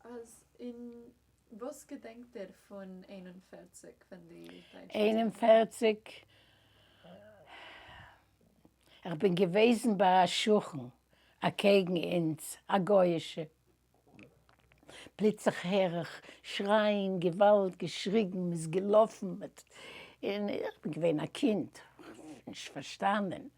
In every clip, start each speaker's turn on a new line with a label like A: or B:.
A: אז און וואס געדענקט איר פון 41 ווען די דייטשן
B: 41, איך בין געוועזן ביי א שכן אקעגן אונז, א גוי'אישע, פלוצלעך הער איך שרייען, געוואלד, געשריגן, מ'איז געלאפן, און איך בין געווען א קינד, נישט פארשטאנען,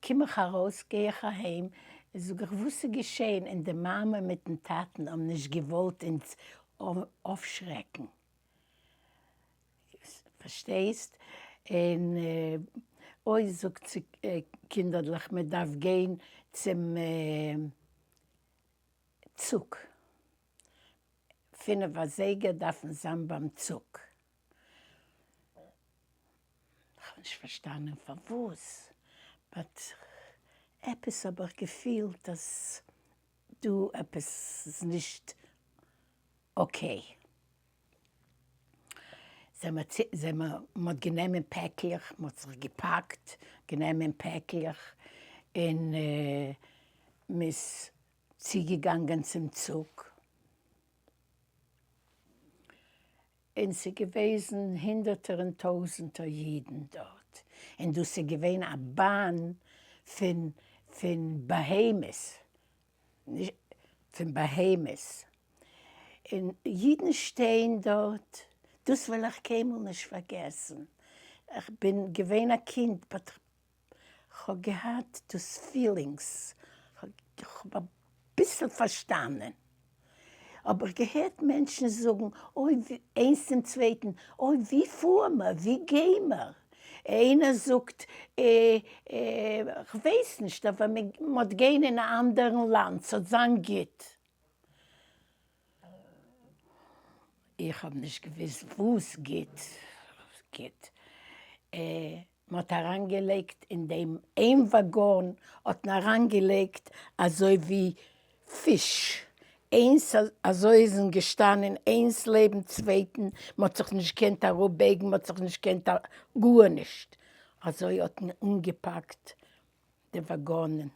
B: קום איך ארויס גיי איך אהיים, זאג איך וואס איז געשען, און די מאמע מיטן טאטן האבן נישט געוואלט אונז אויפשרעקן, פארשטייסט? און אוי זאגט זי קינדערלעך מען דארף גיין צום צוג, פינף אזייגער דארף מען זיין ביים צוג. כ'האב נישט פארשטאנען פארוואס, but עפעס האב איך געפילט אז דא עפעס איז נישט okay. זעמער, מ'האט גענומען פעקלעך, מ'האט זיך געפאקט, גענומען פעקלעך, און מ'איז צוגעגאנגען צום צוג. און ס'איז געוועזן הונדערטער און טויזענטער אידן דארט, און דאס איז געווען א באן פון פון בהמות, פון בהמות, און אידן שטייען דארט, דאס וועל איך קיינמאל נישט פארגעסן, איך בין געווען א קינד but כ'האב געהאט דאס feelings, כ'האב אביסל פארשטאנען, האב איך געהערט מענטשן זאגן, אוי איינס צום צווייטן, אוי ווי פאר מיר, ווי גיי מיר, איינער זאגט כ'ווייס נישט אבער מ'האט גיין אין א אנדערן לאנד ס'האט זיין גוט. איך האב נישט געוויסט וואס גוט, גוט. מען האט אריינגעלייגט אין דעם איין וואגאן האט מען אריינגעלייגט אזוי ווי פיש, איינס אזוי איז מען געשטאנען איינס לעבן צווייטן, מען האט זיך נישט געקענט אראפבייגן, מען האט זיך נישט געקענט גארנישט, אזוי האט מען אנגעפאקט די וואגאנען,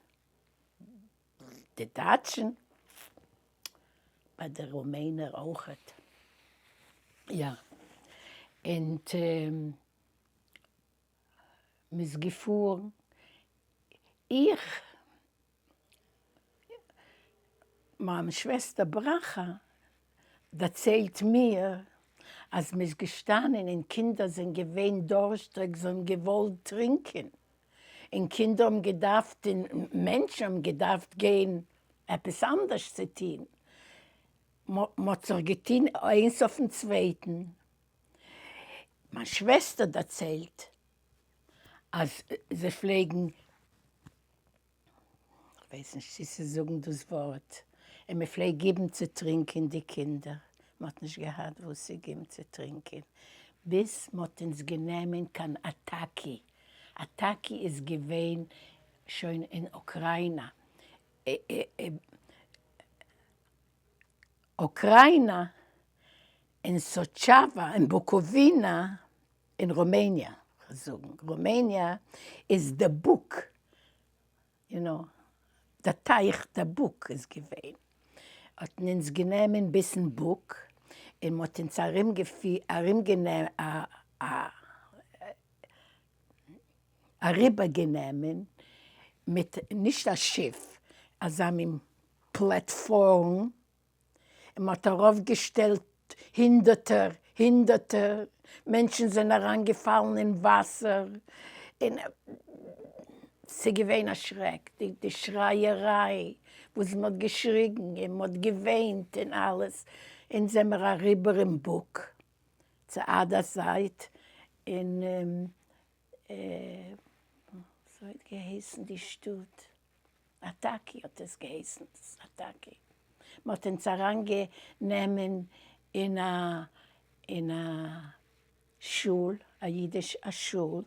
B: די דייטשן, ביי די רומענער אויכעט, יא, און. מ'איז געפארן, איך, מיין שוועסטער ברכה דערציילט מיר אז מ'איז געשטאנען און קינדער זענען געווען דורשטריג זיי האבן געוואלט טרינקען, און קינדער האבן געדארפט און מענטשן האבן געדארפט גיין עפעס אנדערש צו טון, מ'האט זיך געטון איינס אויפן צווייטן. מיין שוועסטער דערציילט אז זיי פלעגן, כ'ווייס נישט צו צו זאגן דאס ווארט, און מען פלעגט גיבן צו טרינקען די קינדער, מען האט נישט געהאט וואס צו גיבן צו טרינקען, ביז מען האט אונז גענומען קיין אטאקי, אטאקי איז געווען שוין אין אוקריינא, אוקריינא אין סוטשאווא אין בוקאווינא אין רומעניע, כ'וועל זאגן רומעניע איז די בוק, you know, די טייך די בוק איז געווען, האט מען אונז גענומען ביזן בוק און מ'האט אונז אריבערגענומען מיט נישט א שיף, אזא מין פלעטפארם, און מען האט ארויפגעשטעלט הונדערטער הונדערטער מענטשן זענען אריינגעפאלן אין וואסער, און ס'איז געווען א שרעק, די שרייעריי וואס מען האט געשריגן און מען האט געוויינט און אלעס, אונז זעמער אריבער אין בוק צו other זייט, און וויאזוי האט געהייסן די שטאט? אטאקי האט עס געהייסן, אטאקי. מען האט אונז אריינגענומען אין א אין א שול, א אידיש א שול,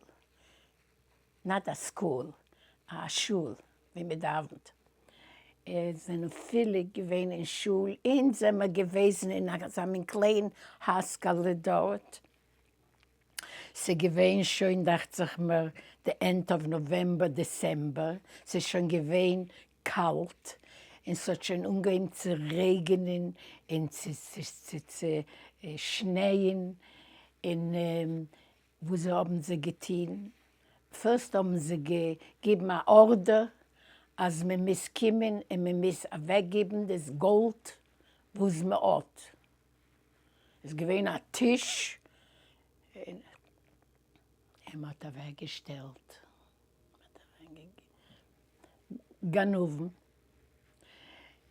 B: not א school, א שול ווי מען דאווענט. עס זענען פילע געווען אין שול, אונז זעמער געוועזן אין אזא מין קליין הייזקעלע דארט. ס'געווען שוין דאכט זיך מיר די end of November December, ס'איז שוין געווען קאלט. און ס'האט שוין אנגעהויבן צו רעגענען און צו שנייען, און וואס האבן זיי געטון? first האבן זיי געגעבן א order אז מען מוז קומען און מען מוז אוועקגעבן דאס גאלד וואס מען האט. איז געווען א טיש און מען האט אוועקגעשטעלט גנבים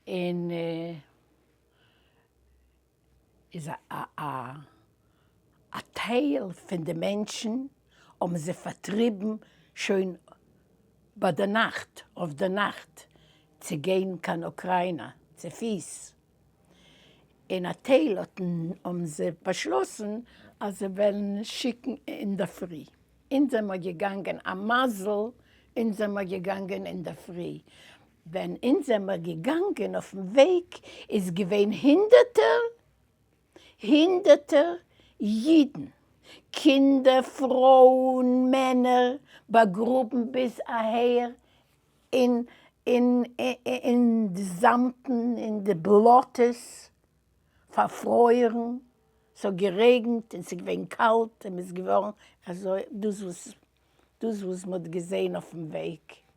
B: און איז א טייל פון די מענטשן האבן זיי פארטריבן שוין ביי די נאכט, אויף די נאכט, צו גיין קיין אוקריינא צו פיס, און א טייל האבן זיי באשלאסן אז זיי וועלן שיקן אינדערפרי. אונז זעמער געגאנגען, א מזל אונז זעמער געגאנגען אינדערפרי, ווען אונז זעמער געגאנגען אויפן וועג איז געווען הונדערטער הונדערטער אידן, קינדער, פרויען, מענער, באגראבן ביז אהער אין אין אין די זאמדן, אין די בלאטעס, פארפרוירן, ס'האט גערעגנט און ס'איז געווען קאלט און מ'איז געווארן אזוי, דאס וואס דאס וואס מ'האט געזען אויפן וועג.